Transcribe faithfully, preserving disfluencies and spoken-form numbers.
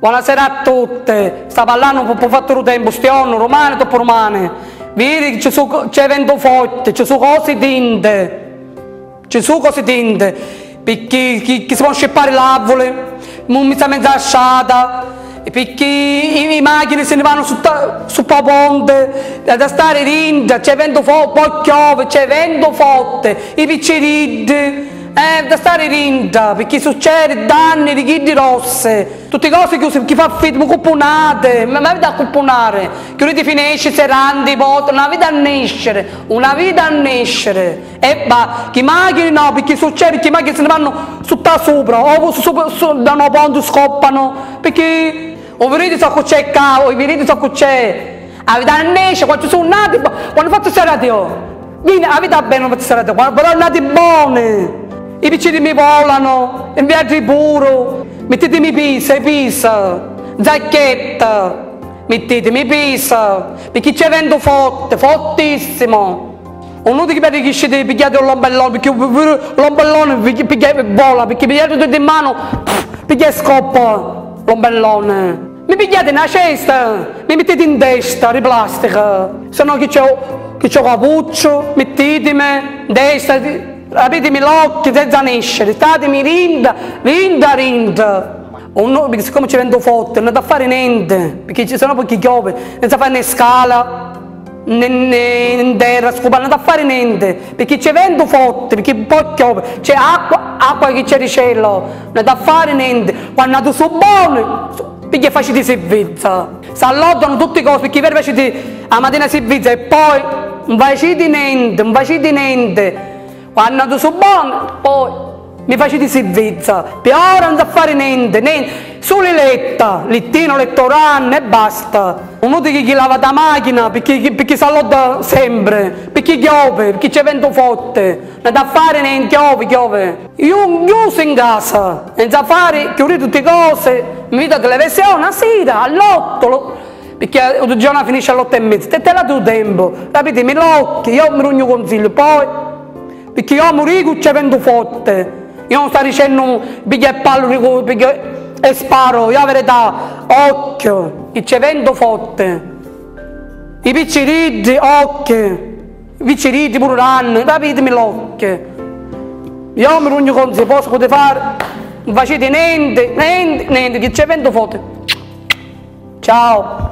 Bonasera a tutti. Sta parrannu pu, pu fattu ru tempu, sti jornu, rumani, doppu rumani. Viri chi ci su, c'è ventu forti, ci su cosi tinti. Ci su cosi tinti. Picchì chi, chi si ponnu scippari l'avuli, mu, mi sta menza strata. E picchì i, i machini si ni vannu sutta, supra u ponti. Havi da stari dintra, c'è ventu forti, po chiovi, c'è ventu forti. I picciriddi. Eh, da stari dintra, picchì succedi danni di chiddi rossi. Tutti cosi chi, chi fa fitmu cuppunati, ma, ma aviti a cuppunari, chiuditi finesci, serrandi, porti, una vita a nesciri, una vita a nesciri. E va, chi machini no, picchì succedi, chi machini si ni vannu sutta supra, o su, su, su, da no ponti scoppanu, picchì u viriti so cu c'è ca, u viriti so cu c'è. Aviti a nesci, quannu ci su nati, quannu fattu sta radio? Vini, aviti a beni, non faccio sarete qua, però andate buoni. I piccini mi volano, in viaggio puru. Mettitemi pisa, pisa, zacchetta, mettitemi pisa, perché c'è vento forte, fortissimo. Uno di che vedi che scende, pigliate un lombellone, perché pure l'ombellone vi- piglia, vola, perché pigliate tutti in mano, piglia e scoppa l'ombellone. Mi pigghiati na cesta, mi mittiti in testa di plastica, se no chi c'è, chi c'è capuccio, mittitimi in testa, di- aprìtimi l'occhi senza nesciri, statimi rinda, rinda, rinda. Unnu, picchì siccome c'è ventu forti, non da fari nenti, picchì ci- se no poi chi chiovi, senza fari né scala, né, né in terra, scupà, non da fari nenti, picchì c'è ventu forti, picchì poi chiovi, c'è acqua, acqua chi c'è di cielo, non da fari nenti, quannu tu su boni, su- Pigghia e faciti sirvizza. S'alloddanu tutti cosi, picchì veri faciti a matina sirvizza e poi non faciti nenti, non faciti nenti. Quannu tu su boni, poi mi faciti sirvizza. Pi ora non s'ha fari nenti, nenti. Suli letta, littino, letto rannu e basta. Uno di chi, chi lavati a machina, picchì, picchì s'allodda sempri, picchì chiovi, picchì c'è ventu forti. Non t'ha fari nenti, chiovi, chiovi. Iu chiusu in casa, senza fari, chiudì tutti cosi, mi vidu a televisione, a sira, all'otto, lo- picchì u giornu finisci all'otto e mezza, te, te la tu tempu, capitimi l'occhi, io mi rugnu consigliu, poi, picchì io mu dicu c'è ventu forti, io non sta dicennu pigghia e parru, dicu, pigghia e sparu, io la verità, occhio, chi c'è ventu forti, i picciriddi, occhi. Picciriddi puru dannu, capitimi l'occhi. Io mi rugnu conti, posso poter fare, non facete niente, niente, niente, che c'è vento forte. Ciao.